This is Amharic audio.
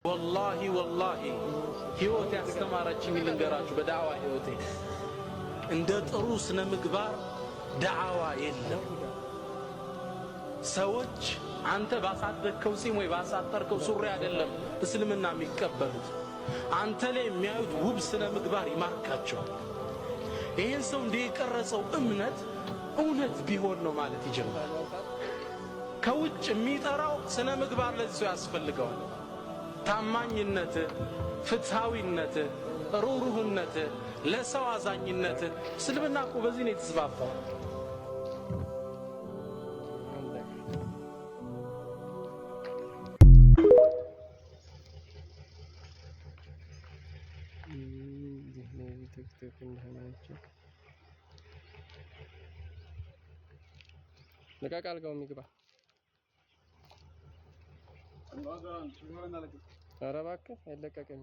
ወላሂ ወላሂ ህይወት ያስተማረችኝ ልንገራችሁ። በዳዕዋ ህይወቴ እንደ ጥሩ ስነ ምግባር ዳዕዋ የለም። ሰዎች አንተ ባሳደግከው ጺም ወይ ባሳጠርከው ሱሪ አይደለም እስልምና የሚቀበሉት። አንተ ላይ የሚያዩት ውብ ስነ ምግባር ይማርካቸዋል። ይህን ሰው እንዲህ የቀረጸው እምነት እውነት ቢሆን ነው ማለት ይጀምራል። ከውጭ የሚጠራው ስነ ምግባር ለዚህ ሰው ያስፈልገዋል። ታማኝነት፣ ፍትሃዊነት፣ ሩህሩህነት፣ ለሰው አዛኝነት። እስልምና እኮ በዚህ ነው የተስፋፋው። ቲክቶክ እንደሆናቸው ልቀቅ፣ አልጋው የሚግባ። ኧረ እባክህ አይለቀቅም።